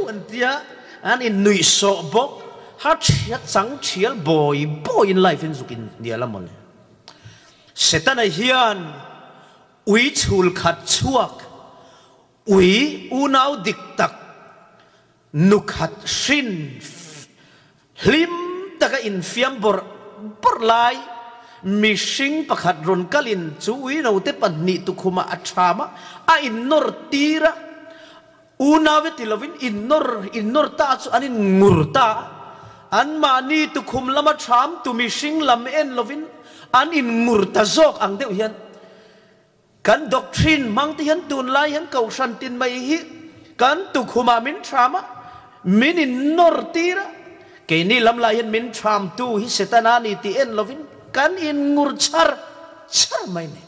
an tia, an in nuih sawh bawk, ha thiat chang thial bawi bawi in life in zuk in hnial a mawle. Setana hian ui chhul khat chhuak, ui unau dik tak nu khat hrin hlim taka infiam bawrh bawrh lai mihring pakhat rawn kalin chu ui note pahnih tukhumah a ṭham a, a innawr tir a, unau e ti lovin innawr innawr ta chu an inngur ta a, anmahni tukhum lama ṭham tu mihring lam en lovin an inngur ta zawk ang deuh hian Kan doctrine hmang te hian tunlai hian kohhran tin mai hi kan tukhumah min ṭham a, min innawr tir a, keini lam lah hian min ṭhamtu hi Setana ni tih en lovin kan inngur char char mai ni.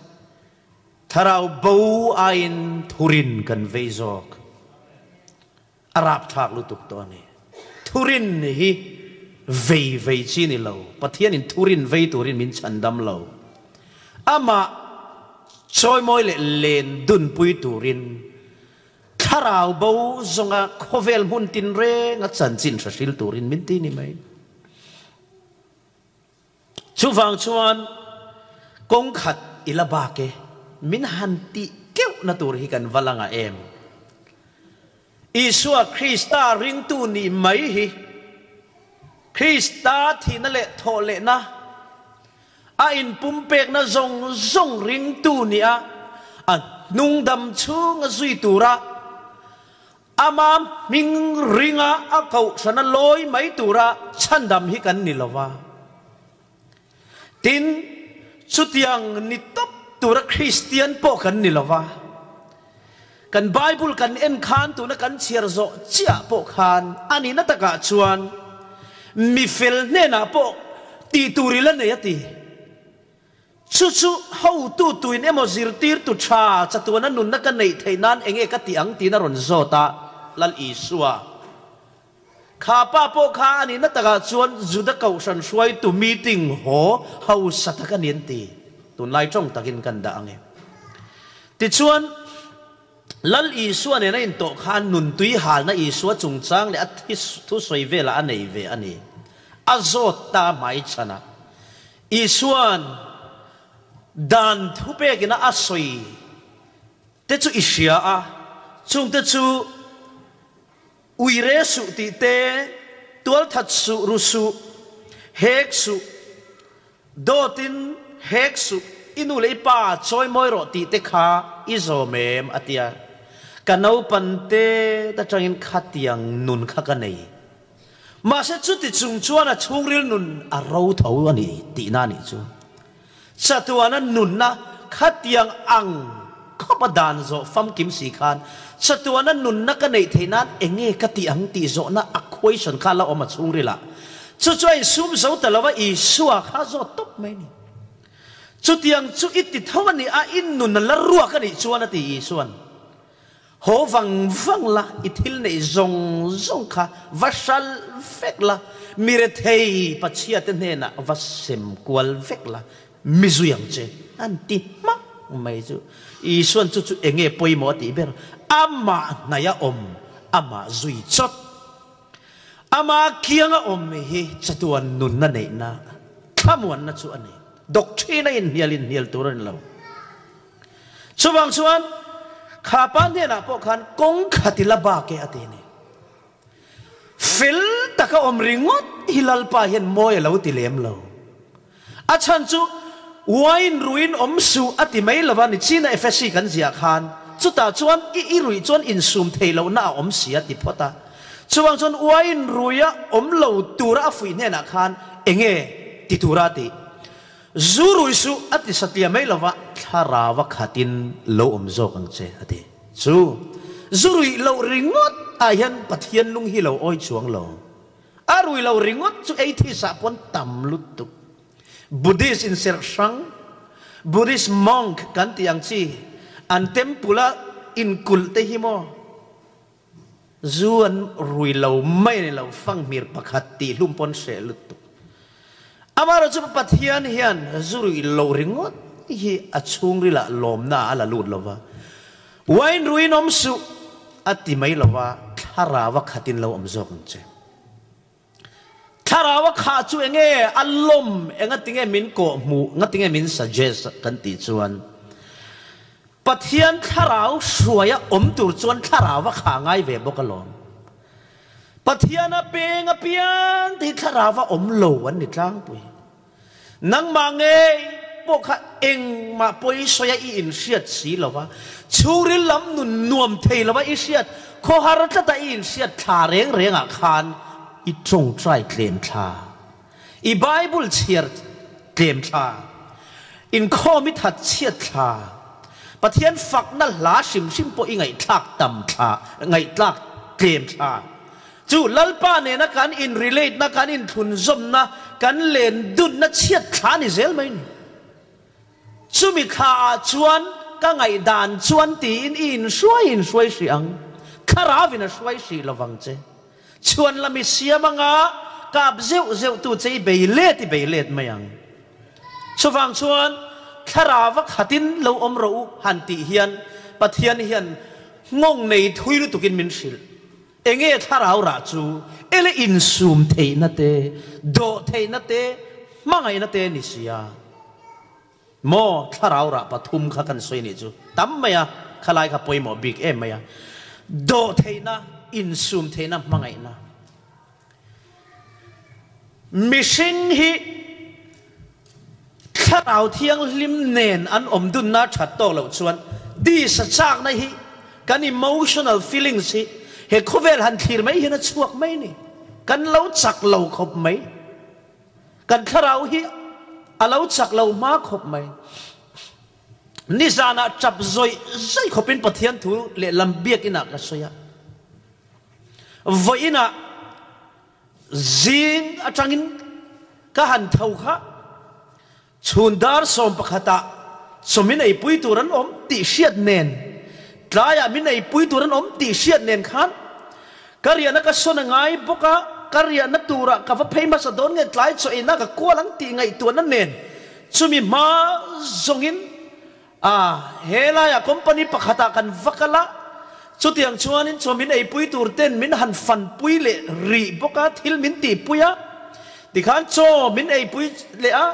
Thlarau bo aiin thurin kan vei zawk. A rapthlak lutuk tawh a ni. Thurin hi vei vei chi ni lo. Pathianin thurin vei turin min chhandam lo. Amah chawimawi leh len dunpui turin thlarau bo zawnga khawvel hmun tinrenga chanchin hre hril turin min ti ni mai. Chuvang chuan kawng khat i la bak e, min han tih keuhna tur hi kan va la ngah em? Isua Krista ringtu nih mai hi Krista thihna leh thawhlehna, a inpumpekna zawng zawng ringtu nih a, a hnung dam chhunga zui tura Ama hming ringa a kohhrana lawi mai tura chhandam hi kan ni lo va. Tin, chutiang ni tawp tura Kristian pawh kan ni lo va. Kan Bible kan en khan tuna kan chhiar zawh chiah pawh khan a nihna takah chuan mi fel hnenah pawh tih tur i la nei a ti. Chu chu hotu tuin emaw zirtirtu tha chatuana nunna ka neih theih nan enge ka tih ang tiin a rawn zawt a, Lal Isua. Kha pa pawh kha a nihna takah chuan Juda kohhran hruaitu meeting haw hausa tak a ni an ti. Tunlai tawng takin kan dah ang e. Tichuan, Lal Isua nen a intawh khan nuntui halna Isua chungchang leh a thusawi velah a nei ve a ni. A zawt ta hmaichhan a. Isua'n dan thupekin a sawi te chu i hria a, chungte chu uire suh tih te, tualthat suh, ru suh, hek suh, dawtin hek suh, i nu leh i pa chawimawi rawh tih te kha i zawm em? a ti a. Ka naupan te atangin khatiang nun kha ka nei. Mahse chuti chung chuan a chhungril nun a ro tho a ni tihna a nih chu. Chatuana nunna khatiang ang khawp a dan zawh famkim si khan chatuana nunna ka neih theih nan enge ka tih ang tih zawhna a question kha a la awm a chhungrilah. Chu chu a insum zo ta lo a, Isua kha a zawt tawp mai a ni. Chutiang chu i ti tho a ni a, i nun a la ruak a nih chuan a ti Isua'n. Haw vang vang la, i thil neih zawng zawng kha va hral vek la, mi rethei Pathiate hnenah va sem kual vek la, mi zui ang che, an ti hmak mai chu. Isua'n chu chu enge pawimawh a tih ber? Amah hnaih a awm, amah zui chawt. Amah kianga awm hi chatuan nunna neihna, thlamuanna chu a ni. Doctrine a inhnial inhnial tur a ni lo. Chuvang chuan kha pa hnenah pawh khan kawng khat i la bak e a ti a ni. Fel taka awm ringawt hi Lalpa hian mawi a lo ti lem lo. A chhan chu wine ruiin awm suh a ti mai lova ni china Efesi kan ziah khan chutah chuan i i ruih chuan insum thei lohna a awm si a ti phawt a. Chuvang chuan wine ruia awm lo tura a fuih hnenah khan enge ti tura a tih. Zu rui suh a ti satliah mai lova thlarau a khatin lo awm zawk ang che a ti. Chu zu ruih loh ringawt ah hian Pathian lung hi lo awi chuang lo. A rui lo ringawt chu atheist ah pawn tam lutuk. Buddhist in serh hrang, Buddhist monk kan tih ang chi an temple a inkulh te hi maw Zu an rui lo mai a ni lo, fanghmir pakhat tih hlum pawn hreh lutuk. Amaherawhchu chu Pathian hian zu rui lo ringawt hi a chhungrilah lawmna a la lut lo va, wine ruiin awm suh a ti mai lo va, Thlaraua khatin lo awm zawk ang che. Thlaraua khah chu enge a lawm, engatinge min kawhhmuh, ngatinge min suggest kan tih chuan Pathian thlarau hruaia awm tur chuan thlaraua khah ngai ve bawk alawm. Pathiana peng apiang te hi thlaraua awm lo an ni tlangpui. Nangmah ngei pawh kha engmah pawisawi a i inhriat si lo va, chhungril lam nun nuam thei lo va i hriat, khawhar tlata i inhriat thla reng rengah khan i tawngtai tlem thla, i Bible chhiar tlem thla, inkhawm i that chhiat thla, Pathian fakna hla hrim hrim pawh i ngaihthlak tam thla, ngaihthlak tlem thla. Chu Lalpa nena kan in relate na, kan inthlunzawmna, kan len dunna chhiat thla ni zel mai ni. Chumi thla ah chuan ka ngaihdan chuan tiin i inhruai inhruai hrih ang, Thlarau in a hruai hrih lovang che. Chhuan lam i siam anga kap zeuh zeuh tu che i bei let i bei let mai ang. Chuvang chuan Thlarau a khatin lo awm rawh u han tih hian Pathian hian nghawng nei thui lutukin min hrilh. Enge thlarau rah chu ele insum theihna te, dawh theihna te, hmangaihna te ni sia. Maw thlarau rah pathum kha kan sawi nih chu tam mai a, khalai kha pawimawh bik em mai a. Dawh theihna, insum theihna, hmangaihna. Mihring hi thlarau thianghlim nen an awm dunna that tawk loh chuan disa chakna hi kan emotional feelings hi he khawvel han thlir mai hian a chhuak mai ni. Kan lo chak lo khawp mai. Kan thlarau hi a lo chak lo hma khawp mai. Nizanah tap zawih zawih khawpin Pathian thu lehlam biakinah ka sawi a. Vawiinah zing atangin ka han tho kha chhun dar 11ah chaw min eipui tur an awm tih hriat nen, tlaiah min eipui tur an awm tih hriat nen khan ka riahna ka sawn a ngai bawk a, ka riahna turah ka va phei hmasa dawn nge tlai chaw eina ka kual ang tih ngaihtuahna nen chumi hma zawngin A, he laiah company pakhatah kan va kal a, chutiang chuanin chaw min eipui tur ten min han fanpui leh rih bawk a, thil min tihpui a, tikhan chaw min eipui leh a,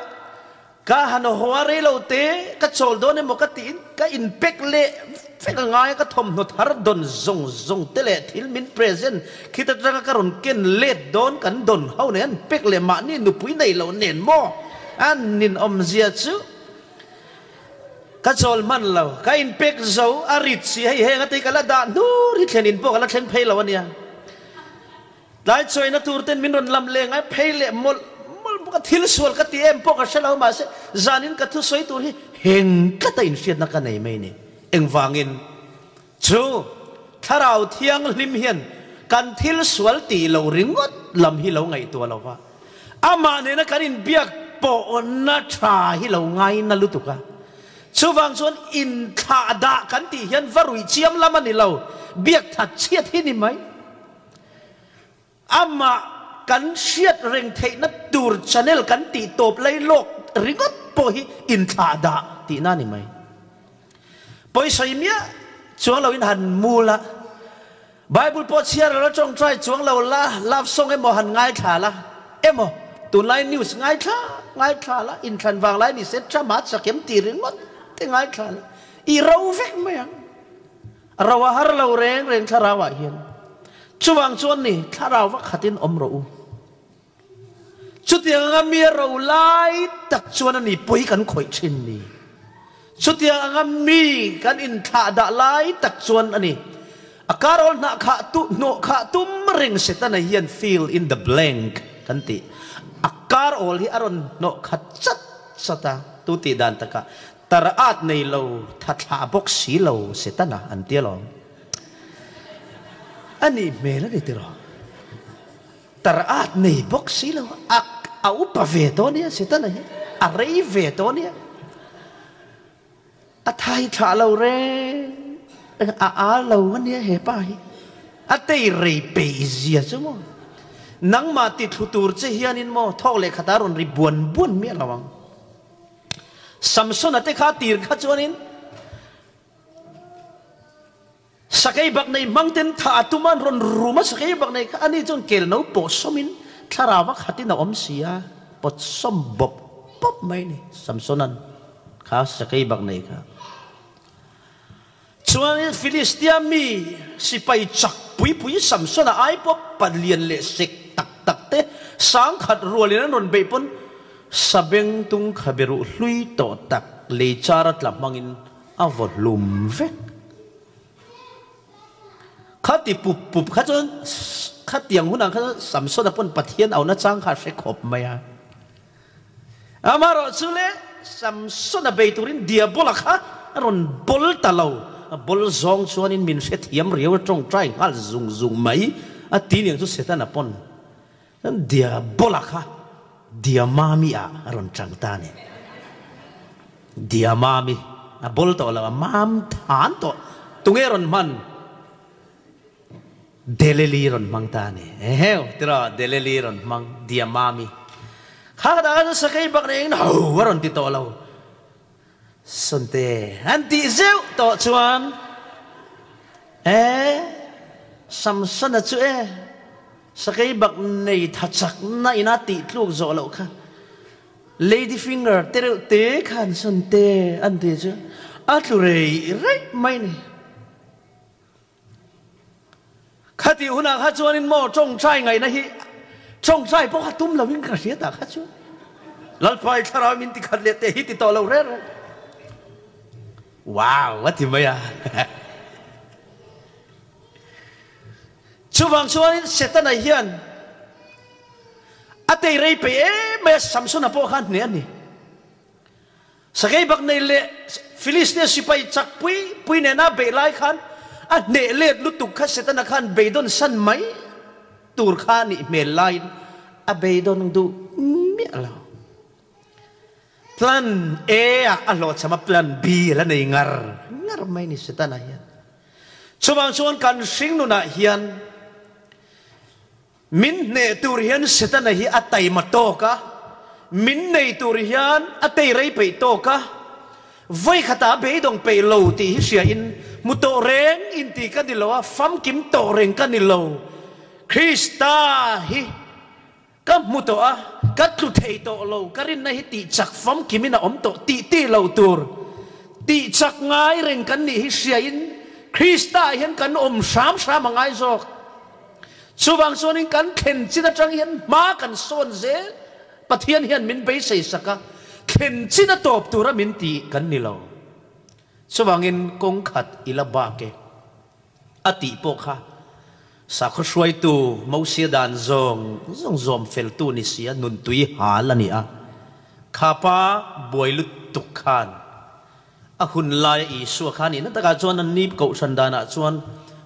ka han haw a rei lo te, ka chawl dawn emaw ka tiin ka inpek leh vek a ngai a, ka thawmhnaw thar dawn zawng zawng te leh thil min present khit atanga ka rawn ken let dawn kan dawn ho nen an pek leh mahni nupui nei loh nen maw an ninawmzia chu. Ka chawl hman lo, ka inpek zo, a rit si hei heng ate ka la dah hnur hi thlen in pawh ka la thleng phei lo a nia. Tlai chawina tur ten min rawn lam leh ngai phei leh mawlh mawlh bawk a, thil sual ka ti em pawh ka hre lo mahse zanin ka thusawi tur hi heng tlata inhriatna ka nei mai ni. Engvangin chu Thlarau Thianghlim hian kan thil sual tih lo ringawt lam hi lo ngaihtuah lo va, amah nena kan inbiak pawhna tha hi lo ngaina lutuk a. Chuvang chuan inthlah dah kan tih hian va ruih chiam lam a ni lo, biak that chhiat hi ni mai. Amah kan hriat reng theihna tur channel kan tih tawp lai lawk ringawt pawh hi inthlah dah tihna a ni mai. Pawisawi miah chuang loin han mul a, Bible pawh chhiar lo la, tawngtai chuang lo la, love song emaw han ngaithla la, emaw tunlai news ngaithla ngaithla la, inthlan vang lai ni se Trump-a chakem tih ringawt te ngaithla la, i ro vek mai ang. Ro a har lo reng reng thlarau ah hian. Chuvang chuan ni, thlarau va khatin awm rawh u. Chutiang anga mi a ro lai tak chuan a ni pawi kan khawih thin ni. Chutiang anga mi kan inthlah dah lai tak chuan a ni. A karawl hnah khah tu, hnawh khah tum reng Setana hian fill in the blank kan tih. A karawl hi a rawn hnawh khat chat chat a, tu tih dan takah Tar at nei lo, tha thlah bawk si lo Setana an ti alawm. A nih hmel a ni tiraw? Tar at nei bawk si lo, a a upa ve tawh ania Setana hi, a rei ve tawh ania. A thai thlah lo reng a a lo ania he pa hi. A tei rei peih zia chu maw? Nangmah ti thlu tur che hianin maw thawk leh khatah rawn ri buan buan miah lo ang. Samsona te kha tir kha chuanin Sakei bak nei hmang ten tha a tum a, an rawn rum a sakei bak nei kha ani chuan kel no pawh sawmin thlarau a khatin a awm si a, pawt sawm bawp bawp mai a ni Samsona'n kha sakei bak nei kha. Chuanin Filistia mi sipai chak pui pui Samsona ai pawh palian leh sek tak tak te sangkhat rualin an rawn beih pawn sabeng tung khabe ruh hlui tawh tak lei chara tla hmangin a vaw hlum vek. Khati pup pup kha chuan khatiang hunah kha chuan Samsona pawn Pathian auhna chang kha a hre khawp mai a. Amaherawh chu le Samsona bei turin Diabola kha a rawn bawl ta lo. A bawl zawng chuanin min hrethiam riau a tawngtai nghal zung zung mai a ti niang chu Setana pawn Diabola kha Diamami ah a rawn chang ta a ni. Diamami a bawl tawh lo, a mam than tawh. Tunge rawn hman? Delili rawn hmang ta a ni. Eheu, tiraw, Delili rawn hmang, Diamami. Kha ka dah kha chu sakei bak nei in ho a rawn ti tawh lo. Sawnte an tih zeuh tawh chuan, E, Samsona chu e, sakei bak nei tha chakna ina tih tluk zawh loh kha. Lady finger te reuh te khan Sawnte an ti chu a tlu rei rei mai ni. Khatih hunah kha chuanin maw tawngtai ngaihna hi tawngtai pawh kha tum loin ka hria ta kha chu. Lalpa i thlarau min tikhat leh teh hi ti tawh lo reng reng. Wow a ti mai a. Chuvang chuanin Setana hian a tei rei peih em mai a, Samsona pawh kha a hneh a ni. Sakei bak nei leh Filistia sipai chak pui pui nena beih lai khan a hneh let lutuk kha Setana khan beidawn san mai tur kha a nih hmel laiin a beidawn duh miah lo. Plan A ah a hlawhchham a, Plan B a la nei ngar ngar mai ni Setana hian. Chuvang chuan kan hringnunah hian Min hneh tur hian Setana hi a taima tawk a, min nei tur hian a tei rei peih tawk a, vawikhatah a beidawng peih lo tih hi hria in hmu tawh reng in ti ka ni lo a, famkim tawh reng ka ni lo. Krista hi ka hmu tawh a, ka tlu thei tawh lo, ka rinna hi tih chak famkim in a awm tawh tih tih lo tur, tih chak ngai reng kan nih hi hria in Krista ah hian kan awm hram hram a ngai zawk. Chuvang chuanin kan thlen chin atang hian hma kan sawn zel, Pathian hian min beisei sak a, thlen chin a tawp tura min ti kan ni lo. Chuvangin kawng khat i la bak e a tih pawh kha sakhaw hruaitu Mosia dan zawng zawng zawm feltu ni si a, nuntui hal a ni a, kha pa buai lutuk khan A hun laia Isua kha a nihna takah chuan an ni kohhran danah chuan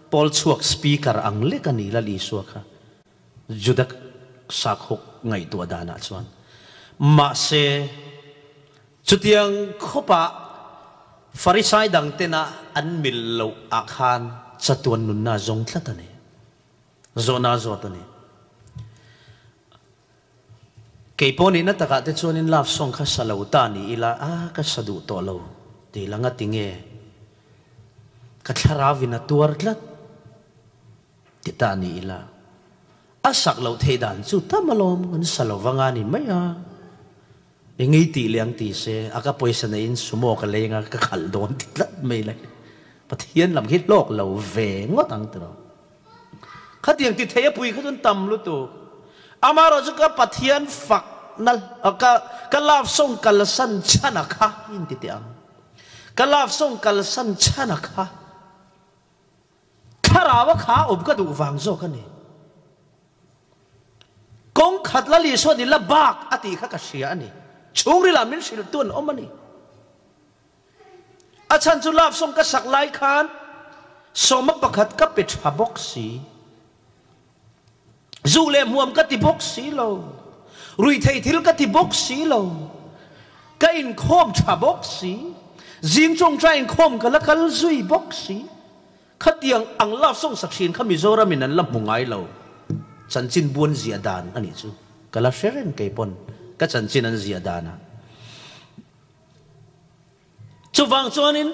Paul chhuak speaker ang lek a ni lal Isua kha Juda sakhawk ngaihtuah danah chuan. Mahse, chutiang khawpah Farisai dangtena an mil loh ah khan chatuan nunna a zawng tlat a ni. Zawhna a zawt a ni. Kei pawh nihna takah te chuanin love song kha sa lo ta ni ila, a ka sa duh tawh lo ti la nga tinge ka thlarau in a tuar tlat ti ta ni ila, a sak loh theih dan chu tam alawm kan sa lo vanga ni mai a, engei tih leh ang ti se a ka pawisa neihin sumo ka leng a ka khalh dawn ti tlat mai le, Pathian lam hi hlawk lo ve ngawt ang tiraw. Khatiang ti thei a pui kha chuan tam lutuk. Amaherawh chu ka Pathian fak na ka ka love song kalsan chhan a kha in ti teh ang. Ka love song kalsan chhan a kha thlarau a kha awm ka duh vang zawk a ni. Kawng khat la Lisua ni la bak a tih kha ka hria a ni. Chhungril ah min hrilh tu an awm a ni. A chhan chu love song ka sak lai khan sawma pakhat ka pe tha bawk si. Zu leh hmuam ka ti bawk si lo. Ruihtheih thil ka ti bawk si lo. Ka inkhawm tha bawk si. Zing tawngtai inkhawm ka la kal zui bawk si. Khatiang ang love song sak thin kha Mizoram in an la hmu ngai lo. Chanchin buan ziah dan a nih chu. Ka la hre reng kei pawn ka chanchin an ziah dan ah. Chuvang chuanin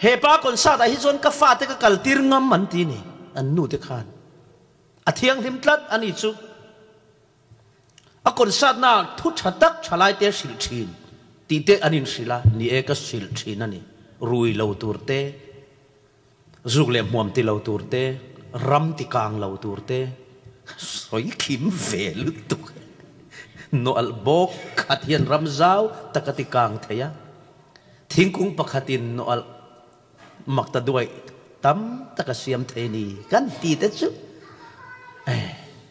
he pa concert ah hi chuan ka fate ka kal tir ngam an ti ni, an nu te khan. A thianghlim tlat a ni chu. A concert na thu tha tak thalai te hrilh thin tih te an inhrilh a, ni e ka hrilh thin a ni, rui lo tur te, Zuk leh hmuam ti lo tur te, ram ti kang lo tur te, sawi khim ve lutuk. Nawlh bawk khat hian ram zau tak a ti kang thei a, thingkung pakhatin nawlh mak ta duaih tam tak a siam thei ni kan ti te chu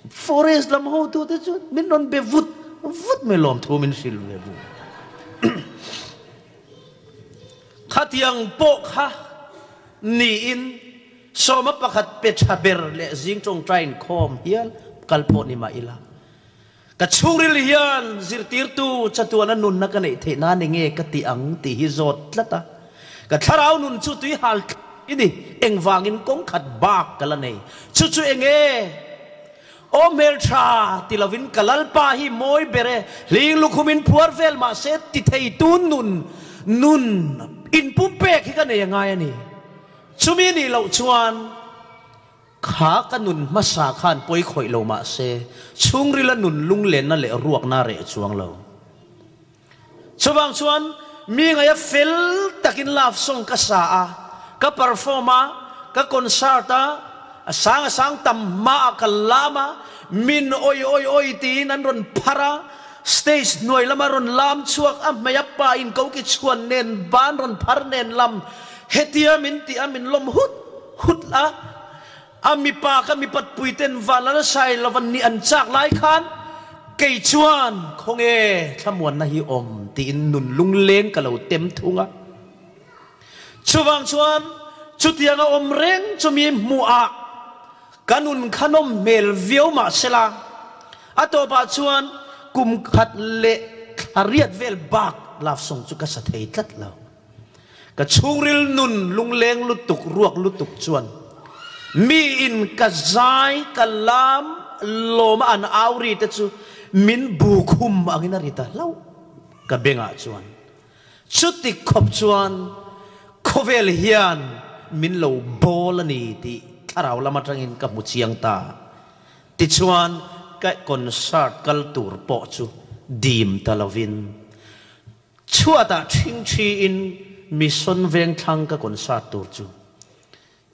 forest lam hotu te chu min rawn be vut vut mai lawmthu min hrilh ve vut. Khatiang pawh kha niin sawma pakhat pe tha ber leh zing tawngtai inkhawm hial kal pawh ni mah ila, ka chhungril hian zirtirtu chatuana nunna ka neih theih nan enge ka ti ang tih hi zawt tlat a, ka thlarau nun chu tui hal tlat i ni, engvangin kawng khat bak ka la nei, chu chu enge? Aw hmeltha ti lovin ka Lalpa hi mawi ber e, hling lukhumin phuar vel mahse ti theitu nun nun inpumpek hi ka nei a ngai a ni. Chumi nih loh chuan kha ka nun hmasa khan pawi khawih lo mahse chhungrila nun lunglenna leh ruakna reh chuang lo. Chuvang chuan mi ngaia fel takin love song ka sa a, ka perform a, ka concert a, a sang a sang tam hmaah ka lam a, min oi oi oi tiin an rawn phar a, stage hnuai lama rawn lam chhuak a, hmei a pa in ko ki chhuan nen ban rawn phar nen lam hetia min tih a min lawm hut hut a, A mipa ka mipat puiten van a sai lo an nih an chak lai khan kei chuan khawnge thlamuanna hi awm tiin nun lungleng ka lo tem thung a. Chuvang chuan chutiang a awm reng chu mi hmuh ah ka nun kha nawm hmel viau mah sela a tawpah chuan kum khat leh thla riat vel bak love song chu ka sa thei tlat lo. Ka chhungril nun lungleng lutuk ruak lutuk chuan mi in ka zai ka lam lawm a an au ri te chu min bu khum angin a ri ta hlauh ka bengah chuan chuti khawp chuan khawvel hian min lo bawl a ni tih thlarau lam atangin ka hmu chiang ta. Tichuan ka concert kal tur pawh chu dim ta lovin Chhuatah ṭhingṭhiin mission vengthlang ka concert tur chu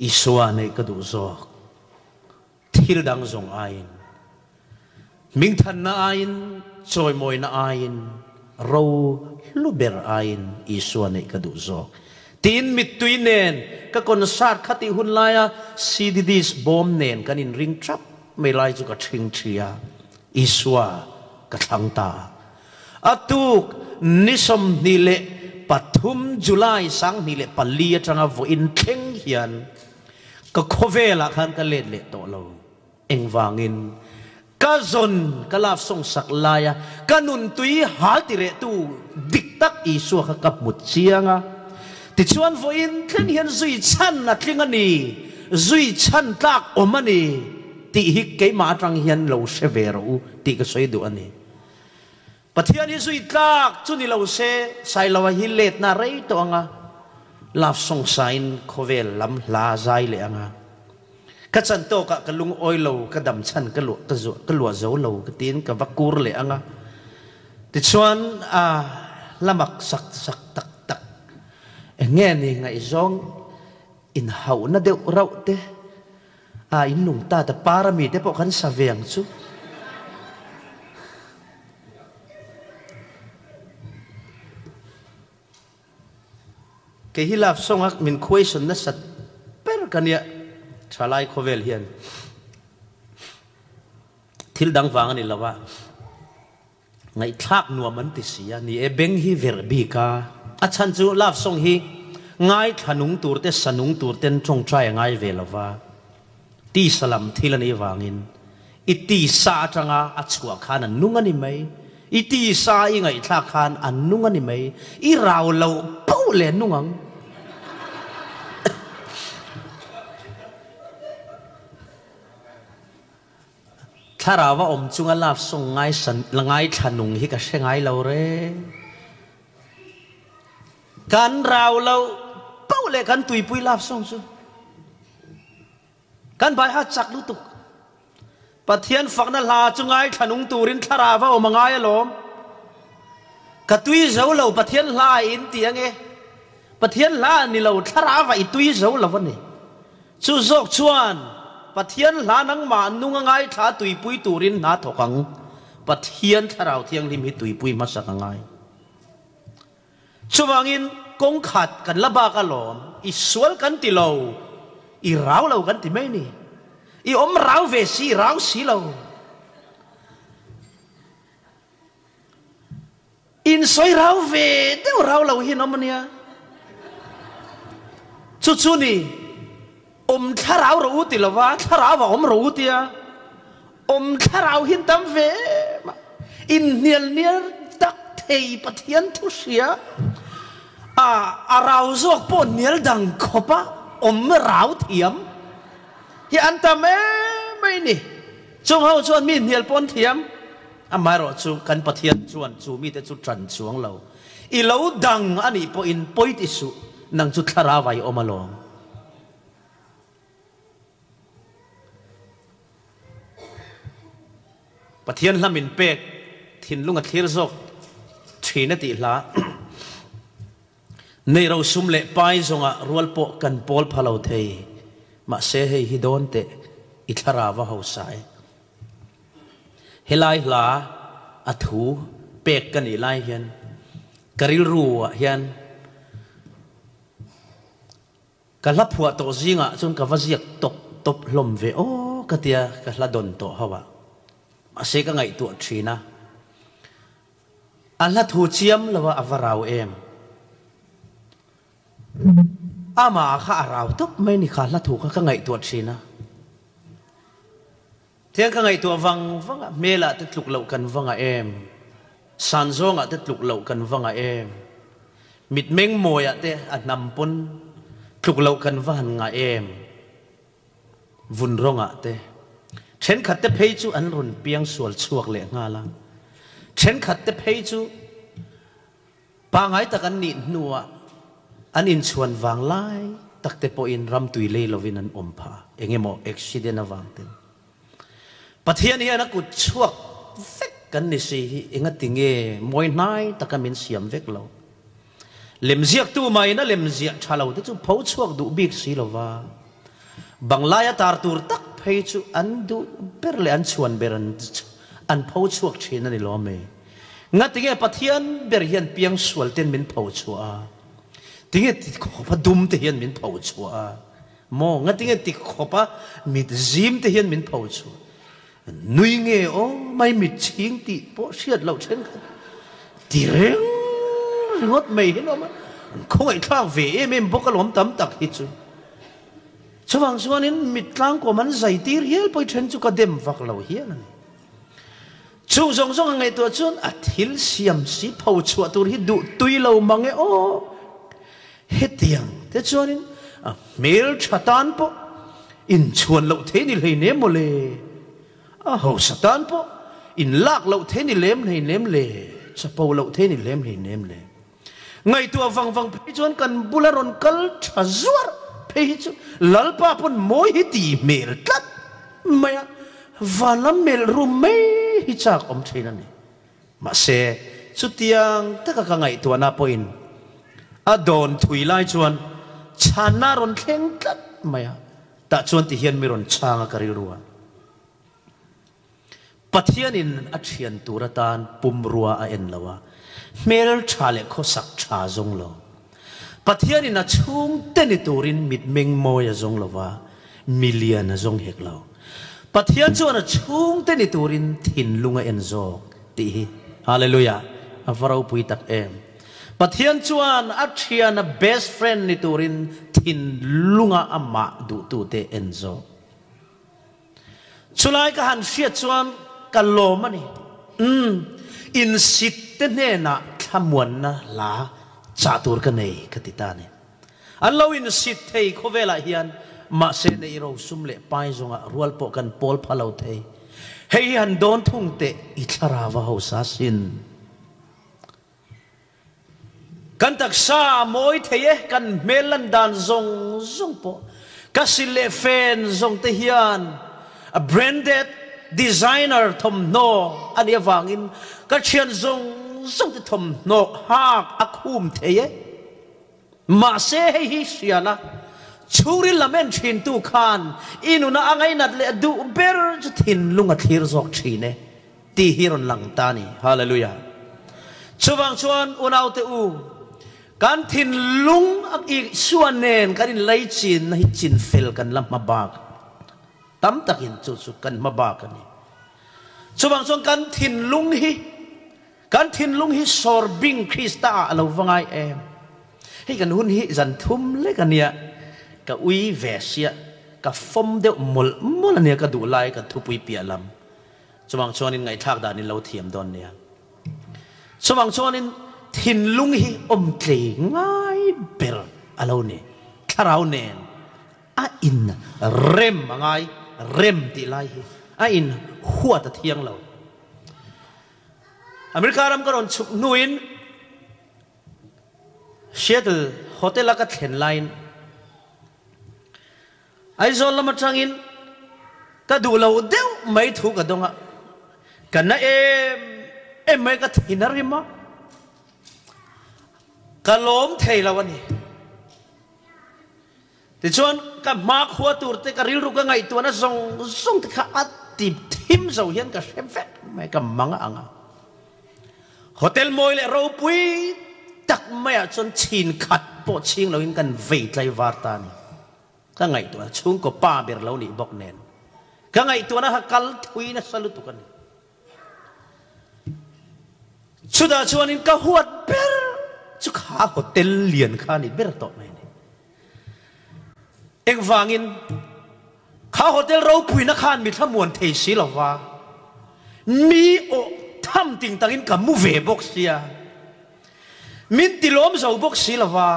Isua neih ka duh zawk. Thil dang zawng aiin, hmingthanna aiin, chawimawina aiin, ro hlu ber aiin Isua neih ka duh zawk. Tiin mittui nen ka concert kha tih hun laia CD disc bawm nen kan inring ṭap mai lai chu ka ṭhingṭhi a, Isua ka thlang ta. A tuk ni 23 July 2004 atanga vawiin thleng hian ka khawvelah khan ka let leh tawh lo. Engvangin ka zawn ka love song sak laia ka nun tui hal ti rehtu dik tak Isua kha ka hmu chiang a. Tichuan vawiin thleng hian zui chhan a tling a ni, zui chhan tlak awm a ni tih hi keimah atang hian lo hre ve rawh u tih ka sawi duh a ni. Pathian hi zui tlak chu ni lo se, Sailoa hi letna rei tawh anga, love song sain khawvel lam hla zai leh anga. Ka chan tawkah ka lungawi lo, ka dam chhan ka luah ka zuah ka luah zo lo ka tiin ka va kur leh anga. Tichuan a hlamak sak sak tak tak eng nge ni ngaihzawng inhauhna deuh rauh te, A in lung ta ta par ami te pawh kan sa ve ang chu. Kei hi love song a min question nasat ber ka nia thalai khawvel hian thil dang vang a ni lo a. Ngaihthlak nuam an ti si a, ni e beng hi verh bik a, a chhan chu love song hi ngaithla nung tur te sa nung tur ten tawngtai a ngai ve lova, tisa lam thil a nih vangin i tisa atanga a chhuah khan a nung a ni mai, i tisa i ngaihthlak khan a nung a ni mai, i rau loh poh leh nung ang. Thlarau a awm chunga love song ngaisan la ngaithla nung hi ka hre ngai lo reng. Kan rau lo Pauh leh kan tuipui love song chu kan bai ha chak lutuk. Pathian fakna hla chu ngaithla nung turin thlarau a awm a ngai alawm. Ka tui zo lo Pathian hla a in ti ange. Pathian hla a ni lo thlarau ah i tui zo lo a ni. Chu zawk chuan Pathian hla nangmah nung a ngaithla tuipui turin hna thawk ang. Pathian thlarau thianghlim hi tuipui hmasak a ngai. Chuvangin kawng khat kan la bak alawm, i sual kan ti lo, i rau lo kan ti mai ni. I awm rau ve si, i rau si lo. Insawi rau ve deuh rau lo hi an awm ania. Chu chu ni, awm thlarau rawh u ti lova, thlarau a awm rawh u tia. Awm thlarau hi an tam ve em a, inhnial nial tak thei Pathian thu hria a, a rau zawk pawh hnial dang khawp a awm rau thiam hi an tam em mai ni. Chung ho chuan mi hnial pawh an thiam, amaherawh chu kan Pathian chuan chu mite chu tan chuang lo. I lo dang a nih pawhin pawi ti suh, nang chu thlarau ah i awm alawm. Pathian hla min pek thinlung a thlir zawk thin a tih hla. Nei ro sum leh pai zawngah rual pawh kan pawl pha lo thei. Mahse hei hi dawn teh i thlarau a hausa e. Helai hla a thu pek ka nih lai hian ka rilru ah hian Ka hla phuah tawh zingah chuan ka va ziak tawp tawp hlawm ve aw ka tia ka hla dawn tawh ho a. Mahse ka ngaihtuah thin a, a hla thu chiam lo a a va rau em. Amah kha a rau tawp mai ni kha hla thu kha ka ngaihtuah thin a. Tiang ka ngaihtuah vang vang a, hmelah te tluk loh kan va ngah em? San zawngah te tluk loh kan va ngah em? Mitmeng mawiah te a hnam pawn tluk loh kan va han ngah em? Vun rawngah te. Thenkhat te phei chu an rawn piang sual chhuak leh nghal a. Thenkhat te phei chu Pangai tak an nih hnuah an inchhuan vang lai tak te pawhin ramtui lei lovin an awm phah a, eng emaw accident avang ten. Pathian hian a kut chhuak vek kan ni si hi engati nge mawi hnai taka min siam vek lo. Lemziaktu mahin a lemziah tha lo te chu pho chhuak duh bik si lova, Banglaia tar tur tak phei chu an duh ber leh an chhuan ber an pho chhuak thin a ni lawm e. Ngatinge Pathian ber hian piangsual ten min pho chhuah a? Tinge ti khawpa dum te hian min pho chhuah a? Maw ngatinge ti khawpa mit zim te hian min pho chhuah? Nui nge aw mai mit chhing tih pawh hriat loh thenkhat ti reng ringawt mai hi lawm a, an khawngaihthlak ve em em bawk alawm tam tak hi chu. Chuvang chuanin mit tlangkawm an zai tir hial pawh i then chu ka dem vak lo hial a ni. Chung zawng zawng a ngaihtuah chuan a thil siam si pho chhuah tur hi duh tui lo mang e aw. Hetiang te chuanin a hmel tha tan pawh inchhuan loh thei ni hlei nem maw le? A hausa tan pawh inlak loh thei ni lem hlei nem le? Chapo loh thei ni lem hlei nem le? Ngaihtuah vang vang phei chuan kan bula rawn kal tha zuar phei hi chu Lalpa pawn mawi hi ti hmel tlat mai a, van lam melh rum mai hi chak awm thin a ni. Mahse, chutiang taka ka ngaihtuahna pawhin a dawn thui lai chuan chhanna a rawn thleng tlat mai a, tah chuan ti hian mi rawn chhang a ka rilru a. Pathianin a thian tur atan pumrua a en lo a, hmel tha leh khawsak tha zawng lo. Pathianin a chhungte ni turin mitmeng mawi a zawng lo va, milian a zawng hek lo. Pathian chuan a chhungte ni turin thinlung a en zawk tih hi. Hallelujah! A va ropui tak em! Pathian chuan a thian a best friend ni turin thinlunga amah duhtute en zawk. Chulai ka han hriat chuan ka lawm a ni. Umm, insit te hnenah thlamuanna hla chah tur ka nei ka ti ta a ni. An lo insit thei khawvelah hian mahse nei rosum leh pai zawngah rual pawh kan pawl pha lo thei. Hei hi han dawn thung teh i thlarau a hausa sin. Kan taksa a mawi thei e, kan hmel lan dan zawng zawng pawh ka sil leh fen zawng te hian a branded designer thawmhnaw a nih avangin ka thian zawng zawng te thawmhnaw hak a khum thei e. Mahse hei hi hria la, chhungril lam en thintu khan i nuna a ngainat leh a duh ber chu thinlung a thlir zawk thin e tih hi rawn lang ta a ni. Hallelujah! Chuvang chuan unaute u, kan thinlung a Isua nen kan inlei chinna hi chinfel kan la hma bak tam takin chu chu kan hma bak a ni. Chuvang chuan kan thinlung hi Kan thinlung hi sawr bing Krista ah a lo va ngai em? Hei kan hun hi zan thum lek a nia, ka ui ve sia, ka fawm deuh mawlh mawlh a nia ka duh lai kan thupui piah lam. Chuvang chuanin ngaihthlak dan in lo thiam dawn nia. Chuvang chuanin thinlung hi awm tlei ngai ber a lo ni. Thlarau nen a in rem a ngai, rem tih lai hi a in huat a thiang lo. America ram ka rawn chhuk hnuin Seattle Hotel a ka thlen laiin Aizawl lam atangin ka duh lo deuh mai thu ka dawng a, ka na em em mai ka thin a rim a, ka lawm thei lo a ni. Tichuan, ka hmakhua tur te, ka rilru ka ngaihtuahna zawng zawng te kha a ti thim zo hian ka hre vek mai, ka mang a ang a. Hotel mawi leh ropui tak maiah chuan chhin khat pawh chhing loin kan vei tlaivar ta a ni. Ka ngaihtuahna chhungkaw pa ber lo nih bawk nen, ka ngaihtuahna kha kal thui nasa lutuk a ni. Chutah chuanin ka huat ber chu kha hotel lian kha a ni ber tawh mai a ni. Engvangin kha hotel ropuina khan mi thlamuan thei si lo va, mi awh tham ting takin ka mu ve bawk sia, min ti lawm zo bawk si lo va,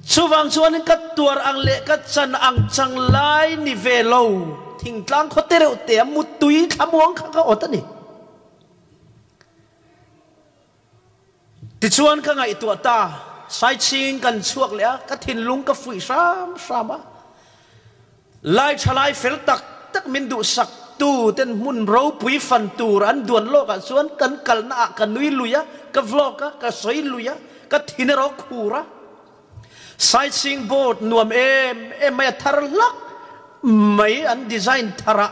chuvang chuanin ka tuar ang leh ka chan ang chang lai ni ve lo, thingtlang khaw te reuh te a mutui thlamuang kha ka awt a ni. Tichuan ka ngaihtuah ta, Saiching kan chhuak leh a, ka thinlung ka fuih hram hram a. Lai thalai fel tak tak min duhsak tu ten hmun ropui fan tur an duan lawk ah chuan kan kalna ah ka nui lui a, ka vlog a, ka sawi lui a, ka thin erawh khur a. Sightseeing board nuam em em mai a thar hlak mai an design thar a,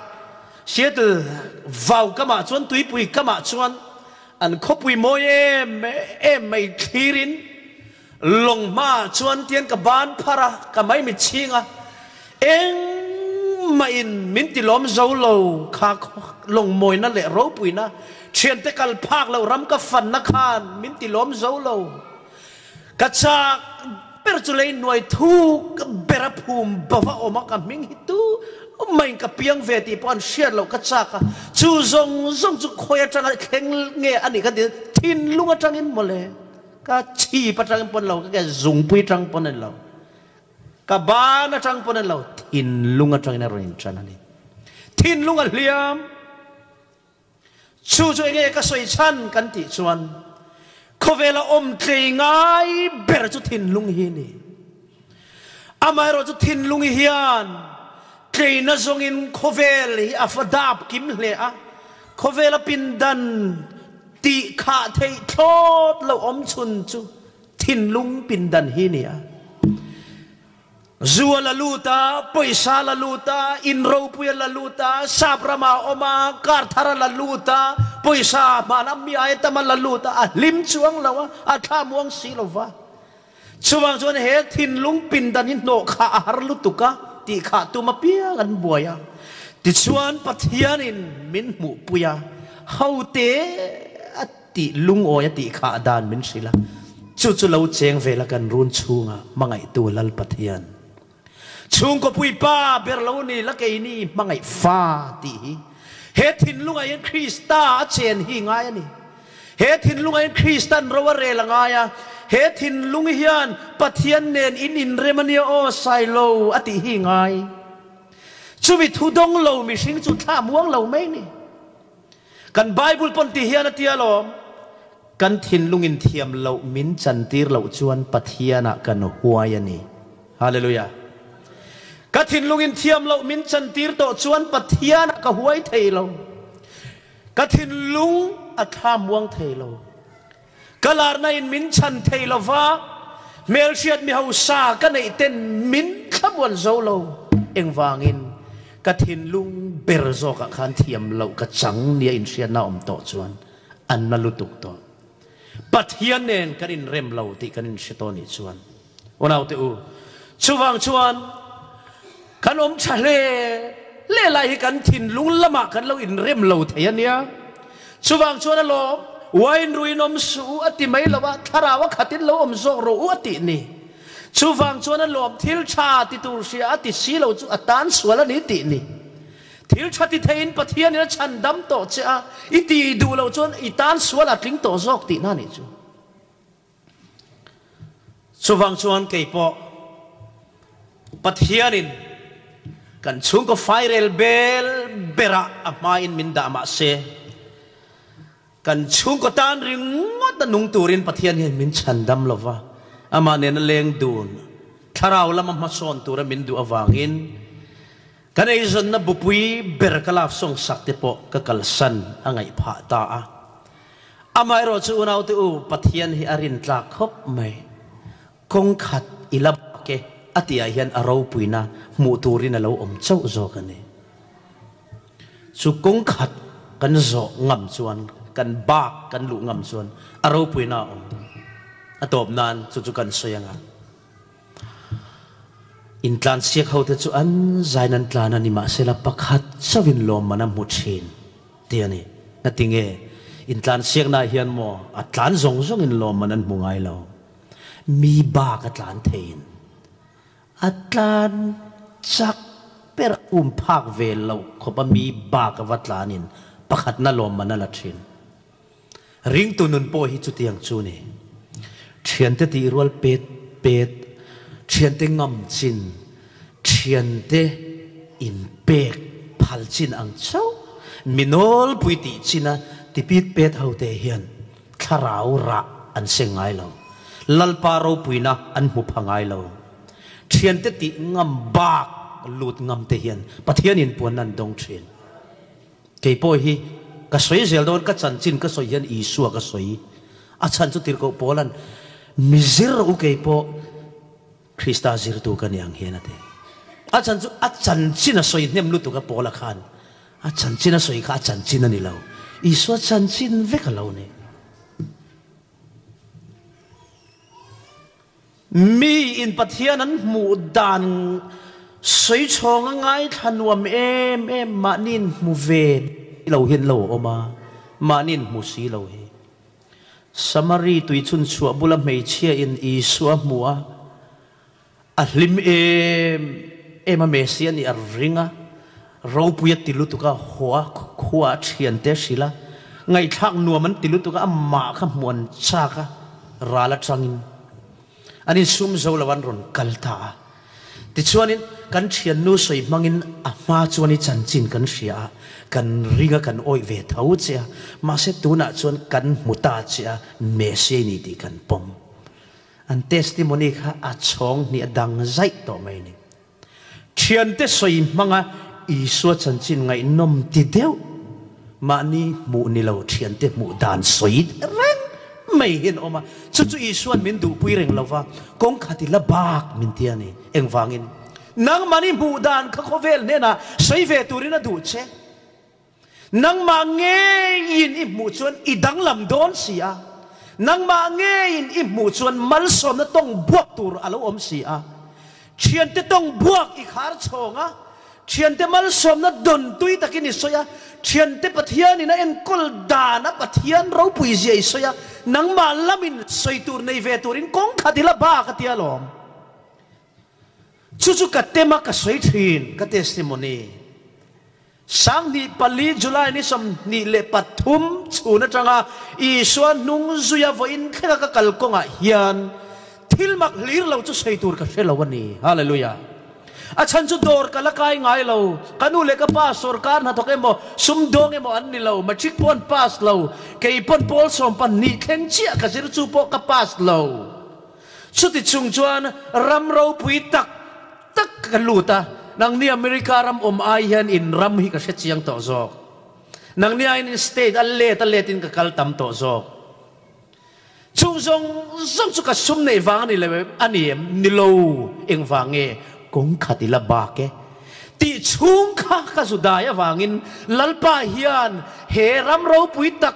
Seattle vau kamah chuan tuipui kamah chuan an khawpui mawi em em mai thlirin lawng hmaah chuan tian ka ban phar a, ka maimit chhing a, engmahin min ti lawm zo lo kha lawng mawina leh ropuina thiante kal phak loh ram ka fanna khan min ti lawm zo lo. Ka chak ber chu lei hnuai thuk ber a phum bova awm a, ka hming hi tu maiin ka piang ve tih pawh an hriat loh ka chak a, chu zawng zawng chu khawi atanga thleng nge a nih ka ti, thinlung atangin mawle, ka chhip atangin pawn lo, ka ke zungpui atang pawn a ni lo, ka ban atang pawn a ni lo, thinlung atangin a rawn intan a ni. Thinlung a hliam. Chu chu enge ka sawi chhan kan tih chuan khawvela awm tlei ngai ber chu thinlung hi a ni. Amaherawh chu thinlung hian tleina zawngin khawvel hi a fa dap kim hle a, khawvela pindan tih khah theih thlawt lo awm chhun chu thinlung pindan hi a ni a. Zu a la lut a, pawisa a la lut a, in ropui a la lut a, sap ramah a awm a, car thar a la lut a, pawisa hmanah mi aia tam a la lut a, a hlim chuang lo a, a thla muang si lo va. Chuvang chuan he thinlung pindan hi hnawh khah a har lutuk a, tih khah tum apiang an buai a. Tichuan Pathianin min hmuhpui a, hote a Tih lungawi a tih kha a dan min hrilh a, chu chu lo cheng vel a kan run chhunga hmangaihtu Lal Pathian. Chhungkaw puipa ber lo ni la keini hmangaih fa tih hi he thinlungah hian Krista a chen hi ngai a ni. He thinlungah hian Kristan ro a rel a ngai a, he thinlung hian Pathian nen in inrem a nia aw Sailo a tih hi ngai. Chumi thu dawng lo mihring chu thla muang lo mai ni. Kan Bible pawn ti hian a ti alawm. Kan thinlungin thiam loh min chantir loh chuan Pathianah kan huai a ni. Hallelujah. Ka thinlungin thiam loh min chantir tawh chuan Pathianah ka huai thei lo. Ka thinlung a thla muang thei lo. Ka larna in min chhan thei lo va, hmelhriat mi hausa ka neih ten min thlamuan zo lo. Engvangin ka thinlung ber zawkah khan thiam loh ka chang nia inhriatna awm tawh chuan an na lutuk tawh. Pathian nen kan inrem lo tih kan inhre tawh nih chuan unaute u, chuvang chuan kan awm tha hle hle lai hi kan thinlung lamah kan lo inrem lo thei a nia. Chuvang chuan a lawm, wine ruin awm suh u a ti mai lo a, thlarau a khatin lo awm zawk rawh u a tih ni. Chuvang chuan a lawm, thil tha ti tur hria a ti si lo chu a tan sual a ni tih ni. Thil tha ti theiin Pathianin a chhan dam tawh che a, i ti duh loh chuan i tan sual a tling tawh zawk tihna a nih chu. Chuvang chuan kei pawh Pathianin kan chhungkaw fairel bel berah a hmain min dah mah se, kan chhungkaw tan ringawt a nung turin Pathian hian min chhan dam lo va, amah nena leng dun thlarau lama hmasawn tura min duh avangin Kan eizawnna bupui ber ka love song sak te pawh ka kalsan a ngaih phah ta a. Amaherawh chu unaute u, Pathian hi a rintlak khawp mai. Kawng khat i la bak e a tihah hian a ropuina hmuh turin a lo awm chauh zawk a ni. Chu kawng khat kan zawh ngam chuan, kan bak kan luh ngam chuan a ropuina a awm. A tawp nan chu chu kan sawi anga. Intlansiak hote chu an zain an tlan a, nimahsela pakhat chauhin lawmman a hmu thin tih a ni. Ngatinge? Intlansiaknaah hian maw a tlan zawng zawngin lawmman an hmu ngai lo. Mi bak a tlan theiin a tlan chak ber a um phak ve loh khawpa mi bak a va tlanin pakhatna lawmman a la thin. Ringtu nun pawh hi chutiang chu ni. Thiante tih rual pet pet, thiante ngam chin, thiante inpek phal chin ang chauh, mi nawlpui tih china tipit pet hote hian thlarau rah an seng ngai lo. Lalpa ropuina an hmu pha ngai lo. Thiante tih ngam bak lut ngam te hian Pathian inpuanna an dawng thin. Kei pawh hi ka sawi zel dawn, ka chanchin ka sawi hian Isua ka sawi. A chhan chu tirhkoh Paula'n, Mi zir rawh u kei pawh Krista zirtu ka ni ang hian a ti. A chhan chu a chanchin a sawi hnem lutuk a Paula khan. A chanchin a sawi kha a chanchin a ni lo. Isua chanchin vek a lo ni. Mi in Pathian an hmuh dan sawi chhawng a ngaithla nuam em em mahni in hmu ve lo hi an lo awm a, mahni in hmu si lo hi. Samari tui chhun chhuah bula hmeichhia in Isua a hmu a, a hlim em em a Messia nih a ring a, ropui a ti lutuk a, haw a khua a thiante a hrilh a, ngaihthlak nuam an ti lutuk a, amah kha hmuh an chak a, ral atangin an insum zo lo an rawn kal ta a. Tichuanin kan thiannu sawi hmangin a hma chuan i chanchin kan hria a, kan ring a kan awih ve tho che a, mahse tunah chuan kan hmu ta che a, Messia i ni tih kan pawm. An testimony kha a chhawng hnih a dang zaih tawh mai a ni. Thiante sawi hmanga Isua chanchin ngaihnawm ti deuh mahni hmuh ni lo thiante hmuh dan sawi reng mai hi an awm a. Chu chu Isua'n min duhpui reng lo va, kawng khat i la bak min ti a ni. Engvangin? Nangmahni hmuh dan kha khawvel hnenah sawi ve turin a duh che. Nangmah ngeiin i hmuh chuan i danglam dawn si a, nangmah ngeiin i hmuh chuan malsawmna tawng buak tur a lo awm si a. Thiante tawng buak i khar chhawng a, thiante malsawmna dawn tui takin i sawi a, thiante Pathianin a enkawl dan a Pathian ropui zia i sawi a, nangmah lamin sawi tur nei ve turin kawng khat i la bak a tia lawm. Chu chu ka tem a ka sawi thin, ka testimony. 2004 July ni 23 chhun atanga Isua hnung zuia vawiin thlenga ka kal kawngah hian thil mak hlir lo chu sawi tur ka hre lo a ni. Hallelujah! A chhan chu dawr ka la kai ngai lo. Ka nu leh ka pa sawrkar hnathawk emaw, sumdawng emaw an ni lo. Matric pawh an pass lo. Kei pawn pawl 12 thleng chiah ka zir chu pawh ka pass lo. Chuti chung chuan ram ropui tak tak ka lut a. Nangni America ram awm ai hian in ram hi ka hre chiang tawh zawk. Nangni aiin in state a let a let in ka kal tam tawh zawk. Chung zawng zawng chu ka sum neih vang a ni lo em? A ni em? Ni lo. Engvang nge kawng khat i la bak e? Tih chhung kha ka zu dai avangin Lalpa hian he ram ropui tak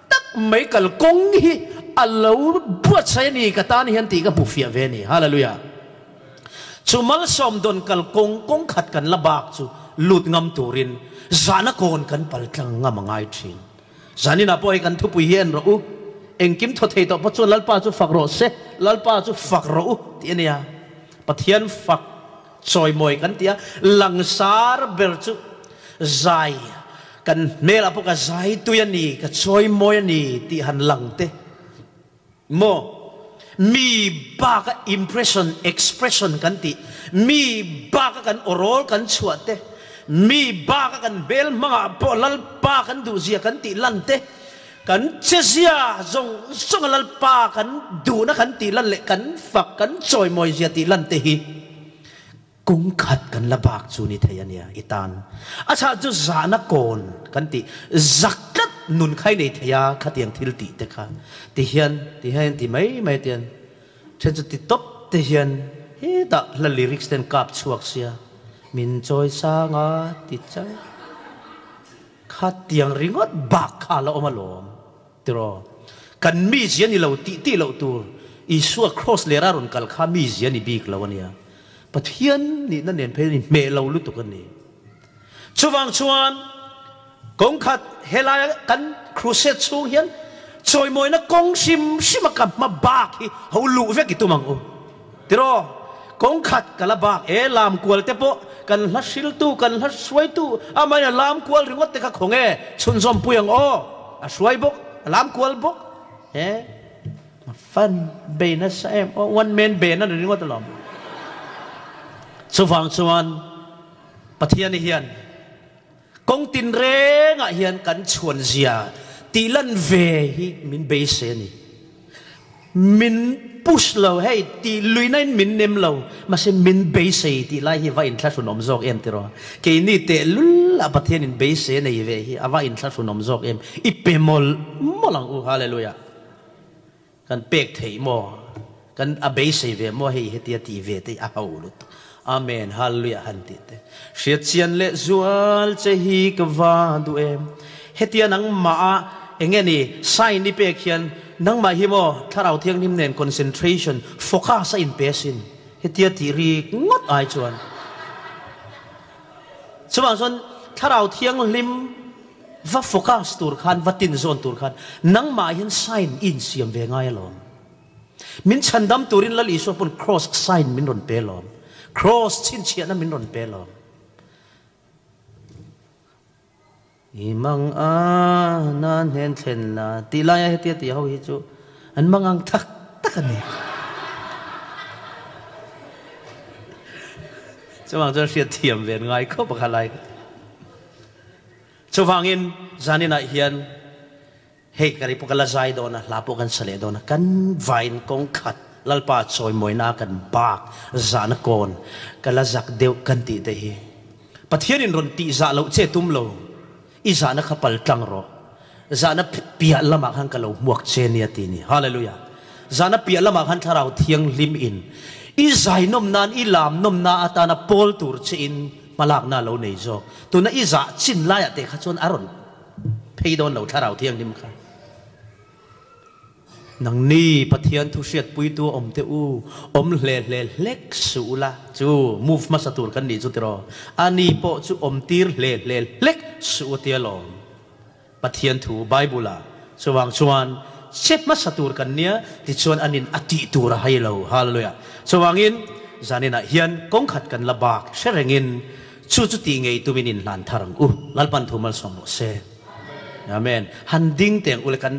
tak mai kal kawng hi a lo buatsaih a ni ka tan hian tih ka hmu fiah ve a ni. Hallelujah! Chu malsawm dawn kal kawng kawng khat kan la bak chu lut ngam turin zahna kawn kan pal tlang ngam a ngai thin. Zaninah pawh hei kan thupui hi en rawh u, engkim thaw thei tawh pawh chuan Lalpa chu fak rawh se, Lalpa chu fak rawh u tih a nia. Pathian fak chawimawi kan ti a, langsar ber chu zai kan hmelah pawh ka zai tui a ni, ka chawimawi a ni tih han lang te maw? Mi baka impression, expression kan tih, mi baka kan awrawl kan chhuah te, mi baka kan hmel hmangah pawh Lalpa kan duhzia kan tih lan te, kan chezia zawng zawnga Lalpa kan duhna kan tih lan leh kan fak kan chawimawizia tih lan te hi Kum khat kan la bak chu ni thei a nia i tan. A chhah chu zahna kawn kan tih zak tlat nun kha i nei thei a khatiang thil tih te kha ti hian ti hian ti mai mai tian then chu ti tawp te hian hetah hla lyrics te an kap chhuak sia min chawi sang a ti chauh khatiang ringawt bak kha a la awm alawm. Tiraw? Kan mizia ni lo tih tih loh tur Isua Kraws lera rawn kal kha mizia ni bik lo a nia. Pathian nihna nen phei ni hmeh lo lutuk a ni. Chuvang chuan kawngkhat helaia kan crusade chhung hian chawimawina kawng hrim hrim a ka hma bak hi ho luh vek i tum ang u. Tiraw? Kawngkhat ka la bak e, lam kual te pawh kan hla hriltu, kan hla hruaitu amahin a lam kual ringawt te kha khaw nge chhunzawm pui ang aw? A hruai bawk, a lam kual bawk. He a fan bei nasa em aw, one man band a ni ringawt alawm. Chuvang chuan Pathian hian kawng tinrengah hian kan chhuan zia tih lan ve hi min beisei a ni. Min push lo, hei tih luihna in min nem lo, mahse min beisei tih lai hi va inthlahrunawm zawk em tiraw? Keini tehlul a Pathian in beisei a nei ve hi a va inthlahrunawm zawk em? I pe mawlh mawlh ang u, Hallelujah! Kan pek theih maw? Kan a beisei ve maw hei hetia tih ve te hi a ho lutuk. Amen, Hallelujah han tih te. Hriatchian leh zual che hi ka va duh em. Hetia nangmah a enge ni sign i pek hian nangmah hi maw Thlarau Thianghlim nen concentration, focus a inpe asin. Hetia tih rik ngawt ai chuan. Chuvang chuan Thlarau Thianghlim va focus tur khan, va tinzawn tur khan nangmah hian sign i insiam ve ngai alawm. Min chhandam turin Lal Isua pawn Kraws sign min rawn pe lawm. Kraws chhinchhiahna min rawn pe lawm. I mang a na hnen thlen la tih laia hetia tih ho hi chu an mangang tak tak a ni. Chuvang chuan hriat thiam ve an ngai khawp a kha lai. Chuvangin zaninah hian Hei ka ri pawh ka la zai dawn a, hla pawh kan sa leh dawn a, kan vain kawng khat Lalpa chawimawina kan bak zahna kawn ka la zak deuh kan tih te hi Pathianin rawn tih zah loh che tum lo, i zahna kha pal tlang rawh, zahna piah lamah khan ka lo hmuak che nia ti ni. Hallelujah! Zahna piah lamah khan Thlarau Thianghlim in i zai nawm nan, i lam nawmna atana pawl tur che in hmalakna a lo nei zawk. Tuna i zah chin laiah te kha chuan a rawn Phei dawn lo Thlarau Thianghlim kha. Nangni Pathian thu hriatpuitu a awm teh u, awm hle hle hlek suh ula chu move hmasa tur kan nih chu tiraw? Ani pawh chu awm tir hle hle hlek suh u tia lawm. Pathian thu Bible ah chuvang chuan che hmasa tur kan nia tichuan anin a tih tur a hai lo. Hallelujah. Chuvangin zaninah hian kawngkhat kan la bak hre rengin Chu chu tih ngei tumin in hlan thar ang u. Lalpan thu malsawm rawh se. Amen. Han ding teng ule kan.